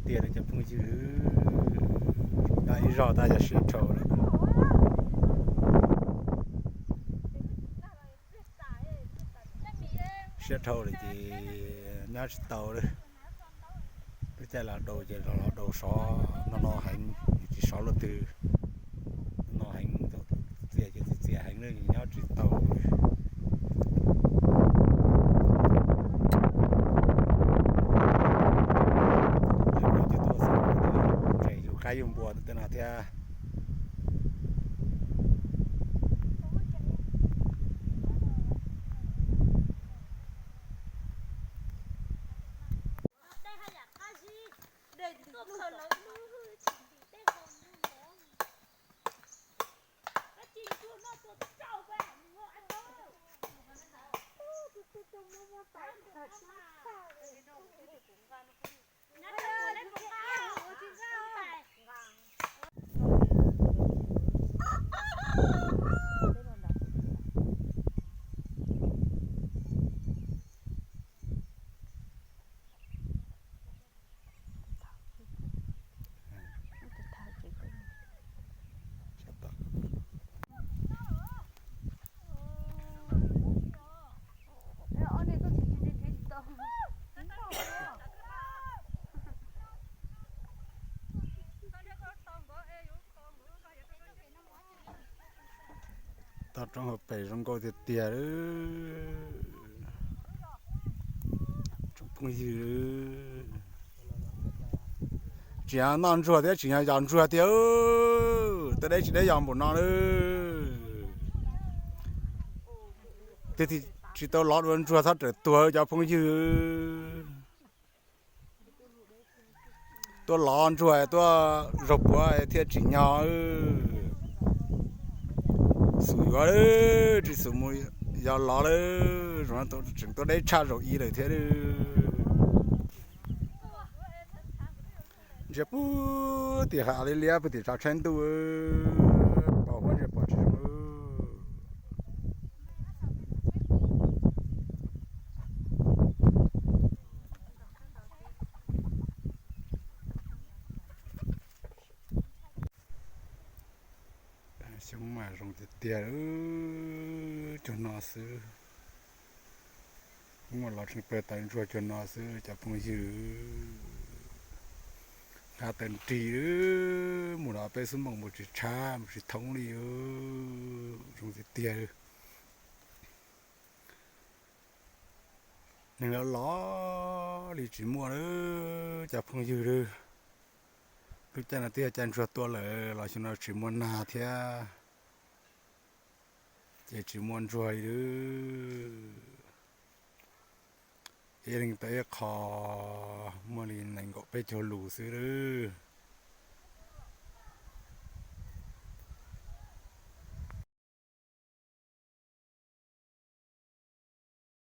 tiag li cov phooj ywg. Nyob ib zaug tab yog siab dhau lawm. Siab dhau lawm ces nyob tsis tau li. Lub caij los daus ces los los daus sov no no heev, tsis sov luaj twg. No heev, txias ces txias heev li, nyob tsis tau li. Ces tuaj xwb, ntshe yug qaib yug npua tej no thiab. Toj roob hauv pes zoo nkauj tiag tiag li. Tsoom phooj ywg, tsim nyog noj ntsuag thiab tsim nyog yos ntsuag tiag. Tej deb tsis deb yos npaum no li. Tej tsis tau lov dua ntsuag txhob rawm tuag cov phooj ywg. Tuaj lov ntsuag tuaj zaug puav thiaj tsim nyog. Xum yuav tsis xum mus yos lov lawm, tseem tuaj deb tshaj zaum ib lawm thiab. Ntsia puag tim hav liab liab puag tim tsav tshaib ntuj, pos huab ntsia pom tsis zoo. Xyoob mas zoo tiag tiag, cuag no xwb. Muaj los tseem pawg tawv ntsuag cuag no xwb cov phooj ywg. Qab taw nrig, mus los peb xub npoos mus tsis tshab mus tsis thoob li. Zoo tiag tiag. Neeg los los li tsis muaj lawm cov phooj ywg. Lub caij no twb yog caij ntsuag tuaj lawm los xyoo no tsis muaj nag thiab, ces tsis muaj ntsuag li. Ib leeg tau ib qho, muaj li nees nkaum peb caug lus xwb lawm.